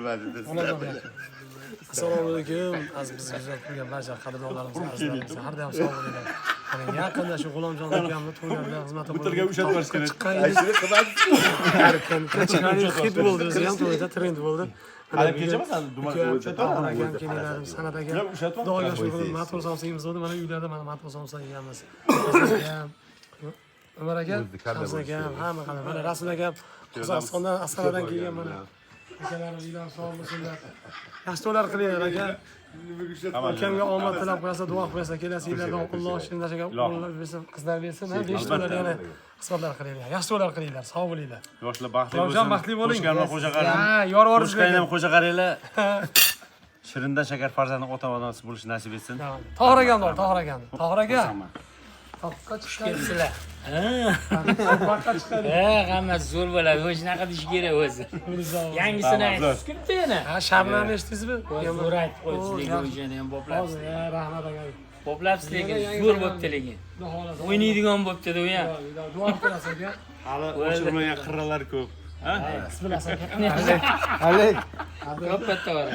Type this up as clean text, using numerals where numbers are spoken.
Bilmadi. Assalomu alaykum. Aziz bizni kuzatib turgan barcha qadrdonlarimiz, azizlarimiz, har doim sog' bo'linglar. Mana yaqinda shu G'ulomjon akamni to'ylarida xizmati Butilka ushatib yuborish kerak. Chiqqan edi. Hit bo'ldi, o'zi ham to'yda trend bo'ldi. Hali kechaman, duman Tohir akam, kelinlarim, San'at akam. Yo'q, ushatma. Xudoga shukur qilib, mato somsa yeymiz bo'ldi. Mana uylarda mana mato somsa yeganmiz. Hasan akam, Umar akam, Shamsi akam, hamma qadar. Mana Rasul akam Qozog'istondan, Astanadan kelgan mana. Akalarimiz uylar sog' bo'lsinlar. Yaxshi to'ylar qilinglar aka. Ukamga omad tilab qo'yasa, duo qilib qo'yasa, kelasi yillarda Alloh shunday o'g'illar bersin, qizlar bersin, ha, besh to'ylar yana qismatlar qilinglar. Yaxshi to'ylar qilinglar, sog' bo'linglar. Yoshlar baxtli G'ulomjon, bo'lsin. baxtli bo'ling. Qo'shganlar qo'sha qarang. Ha, yor Qo'shganlar ham qo'sha qaranglar. Shirindan shakar farzandni ota onasi bo'lishi nasib etsin. Tohir akam bor, Tohir akam. Tohir aka. Xursandman. Toqqa chiqqan. Kelibsizlar. Toqqa chiqqan. Ha, hammasi zo'r bo'ladi. O'zi shunaqa deyish kerak o'zi. Yangisini Tamam, zo'r. aytib kulibdi yana. Ha, shabnamni eshitdingizmi? Zo'r aytib qo'yibsiz O, lekin yaxshi. o'shani ham boplabsiz. Hozir, ya, rahmat aka. Boplabsiz lekin Yana yangi zo'r yangi- bo'pti lekin. Xudo xohlasa. O'ynaydigan bo'pti u ham. Duo qilib qo'yasiz aka. Hali ochilmagan qirralar ko'p. Ha? Bismillah aka. Ko'p to'g'ri.